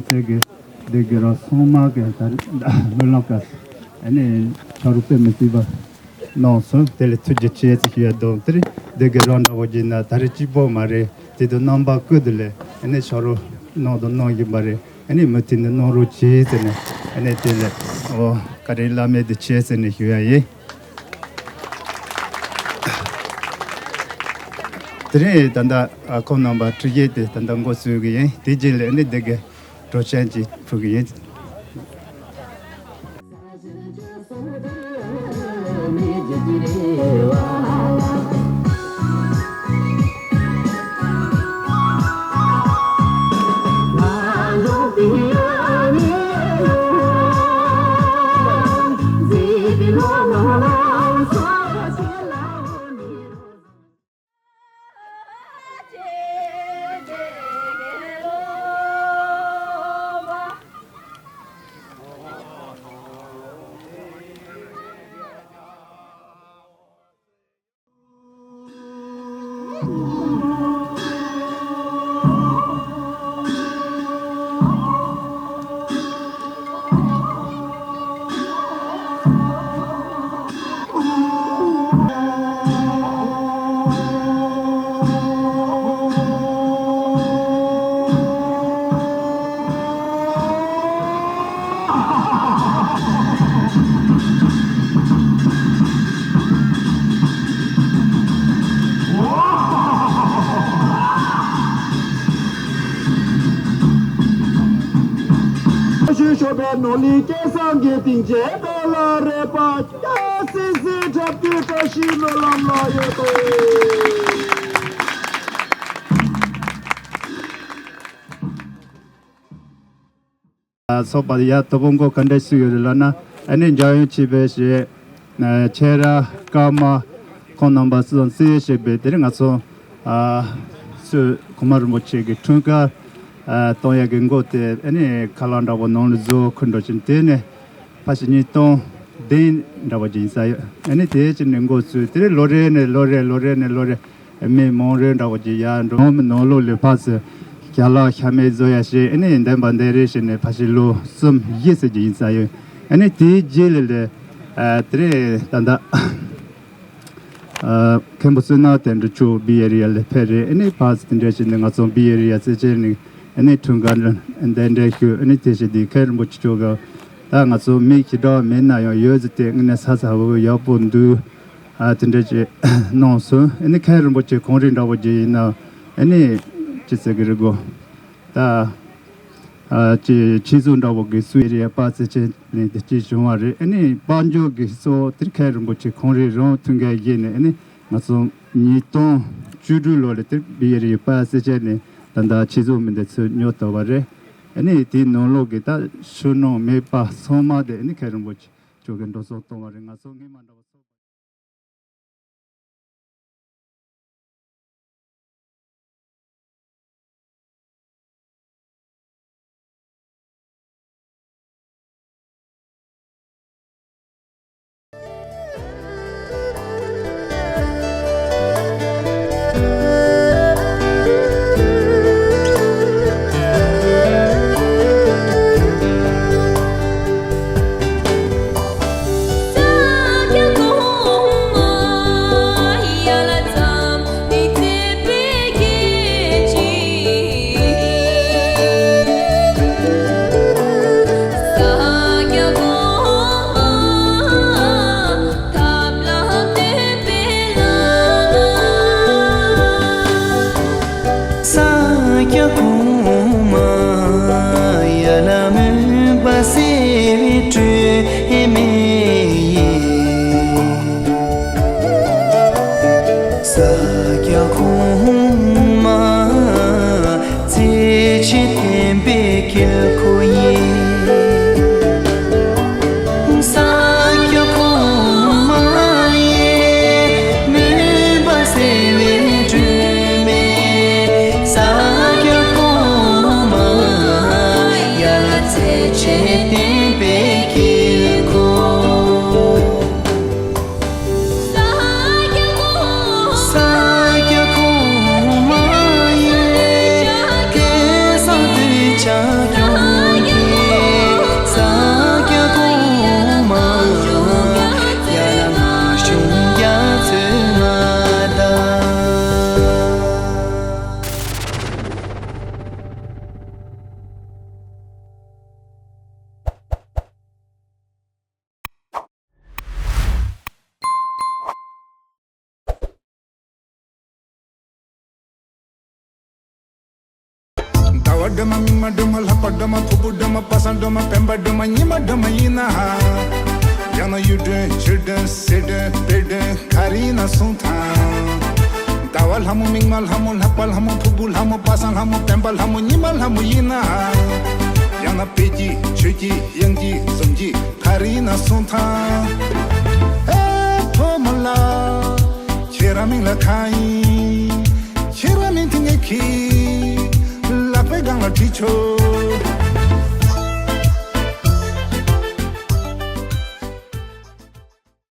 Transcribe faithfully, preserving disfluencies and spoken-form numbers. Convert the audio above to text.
ཚེ་གི་སྡེ་དགེ་རང་སོང་མ་གི་ད་རེས་སྨོན་ལམ་སྐབས་ཨ་ནི་ཆ་རོགས་དཔེ་མི་སྲིད་པ་གནང་སོང་། དེ་ལ་ཐུགས་རྗེ་ཆེ་ཟེར་ཞུ་ཡ་འདུག་དེ་རེད། སྡེ་དགེ་རང་འདྲ་བོ་བགྱིས་ན་ད་རེས་གཅིག་པོ་མ་རེད། དེ་དུས་རྣམ་པ་ཀུན་ཏུ་ལས་ཨ་ནི་ཆ་རོགས་གནང་དང་གནང་བཞིན་པ་རེད། ཨ་ནི་མུ་མཐུད་ནས་གནང་རོགས་གྱིས་ཟེར་ནས་ཨ་ནི་དེ་ལ་ཨོ་བཀའ་དྲིན་བླ་མེད་དུ་ཆེ་ཟེར་ནས་ཞུ་ཡ་ཡིན། དེ་རིང་ད་ལྟ་ཨ་ཁོང་རྣམ་པ་འཁྲུག་ཡས་དེ་ད་ལྟ་འགོ་བཙུགས་ཀྱི་ཡིན། དེ་རྗེས་ལ་ཨ་ནི་སྡེ་དགེ་གྲོས་ཆོད་ཅིག་ཕུལ་གྱི་ཡིན། ཞུ་ཞོགས་པའི་ནོར་ལི་སྐལ་བཟང་གི་སྟེང་ཆེན་ཏོ་ལ་རེ་པ་སྐྱ་སི་སི་འཁྲབ་སྟོན་བཀྲ་ཤིས་སྨོན་ལམ་ལ་ཡོད་དོ། ཚོགས་པ་ཡ་དོ་དགོང་མགོ་ག་འདྲ་ཞིག་ཡོད་རེད་ལབ་ན། ཨ་ནི་འཇར་ཡོང་ཆེད་པའི་ཞེས་ཆེ་ར་ཀརྨ་ཁོང་རྣམ་པ་སུ་ཙང་སི་ཞེས་པའི་དེ་རིང་ང་ཚོ་སུ་གོང་མ་རིན་པོ་ཆེ་གི་འཁྲུངས་སྐར་གཏོང་ཡ་གི་མགོ་དེ་ཨ་ནི་ཁ་ལག་འདྲ་པོ་ནང་ལ་བཟོ་ཁུ་འགྲོ་ཕྱིན། དེ་ནས་ཕ་ཤི་ཉིས་སྟོང་བདུན་འདྲ་པོ་ཅིག་ཡིན་ས་ཡོད། ཨ་ནི་དེ་ཕྱིན་ནས་འགོ་ཚུགས་དེ་རིང་ལོ་རེ་ནས་ལོ་རེ་ལོ་རེ་ནས་ལོ་རེ། མི་མང་རེ་འདྲ་བོ་ཅིག་ཡར་འགྲོ་མི་ནང་ལོགས་ལ་ཕར་ཚུར་ཞལ་ལག་ཤ་མེད་བཟོ་ཡ་ཞིག་ཨ་ནི་འདན་པ་འདན་རེ་ཞིག་ནས་ཕ་ཤི་ལོ་གསུམ་བཞི་ཟེར་གྱི་ཡིན་ས་ཡོད། ཨ་ནི་དེའི་རྗེས་ལ་ལས་ཨ་དེ་རེད་ད་ལྟ་ཨ་མཁན་པོ་བསོད་ནམས་དོན་གྲུབ་མཆོག་བི་ཨེ་རི་ཡ་ལ་ཕེབས་རེད། ཨ་ནི་ཕར་ཚུར་དེ་འདྲ་ཞིག་ནས་ང་ཚོ་བི་ཨེ་རི་ཡ་སེར་བྱེས་ནས་ཨ་ནི་འཁྲུངས་སྐར་འདི་འདྲ་ཞུ། ཨ་ནི་དེ་བཞིན་དེ་མཁན་རིན་པོ་ཆེ་མཆོག་གི་ད་ང་ཚོ་མི་ཞེ་དྲག་མེད་ན་ཡང་ཡོད་ཟེར་ཏེ་དངོས་གནས་ས་ས་འོ་ཡག་པོ་འདུག་ཨ་དེ་འདྲ་ཅིག་གནང་སོང་། ཨ་ནི་མཁན་རིན་པོ་ཆེ་གངས་རི་འདྲ་བོ་ཅིག་ཡིན་ན་ཨ་ནི་ཅི་ཟེར་གི་རེད་གོ། ད་ཨ་ཅི་ཆེད་འཛུགས་འདྲ་བོ་གི་སུ་ཨེ་རི་ཡ་པ་ཚེ་ཆེན་ནས་དེ་ཅི་བྱུང་བ་རེད། ཨ་ནི་དཔལ་འབྱོར་གི་སོ་དེར་མཁན་རིན་པོ་ཆེ་གངས་རི་རང་མཐུན་རྐྱེན་བཞེས་ནས་ཨ་ནི་ང་ཚོ་ཉིས་སྟོང་བཅུ་དྲུག་ལོ་ལ་དེར་བི་ཨེ་རི་ཡ་པ་ཚེ་ཆེན་ནས་ད་ལྟ་ཆེད་འཛུགས་མི་འདི་ཚོ་ཉོ་ཐུབ་པ་རེད། ཨ་ནི་དེའི་ནང་ལོགས་ཀྱི་ད་ཕྱི་ནང་མེད་པ་ཚང་མ་དེ་ཨ་ནི་མཁན་རིན་པོ་ཆེ་མཆོག་གིས་འགྲོ་སོང་གཏོང་བ་རེད། ང་ཚོ་སྔས་མ་འདྲ་བ་ཚོགས་པ། སྒྲོལ་མ་མིག་དམར་སྒྲོལ་མ་ལྷག་པ་སྒྲོལ་མ་ཕུར་བུ་སྒྲོལ་མ་པ་སངས་སྒྲོལ་མ་སྤེན་པ་སྒྲོལ་མ་ཉི་མ་སྒྲོལ་མ་ཡིན་ན། ཡང་ན་གཡུ་སྒྲོན་ཆུ་སྒྲོན་སེར་སྒྲོན་དཔལ་སྒྲོན་ག་རེ་ཡིན་ན་གསུང་དང་། ཟླ་བ་ལྷ་མོ་མིག་དམར་ལྷ་མོ་ལྷག་པ་ལྷ་མོ་ཕུར་བུ་ལྷ་མོ་པ་སངས་ལྷ་མོ་སྤེན་པ་ལྷ་མོ་ཉི་མ་ལྷ་མོ་ཡིན་ན། ཡང་ན་དཔལ་གྱི་ཆོས་ཀྱི་དབྱངས་ཀྱི་ཟུམ་གྱི་ག་རེ་ཡིན་ན་གསུང་དང་། ཨེ་ཕོ་མོ་ལ། ཁྱེད་རང་མིང་ལ་གང་ཡིན། ཁྱེད་རང་མིང་དེ་ངས་ཁྱི། ལག་པའི་སྒང་ལ་བྲིས་ཆོག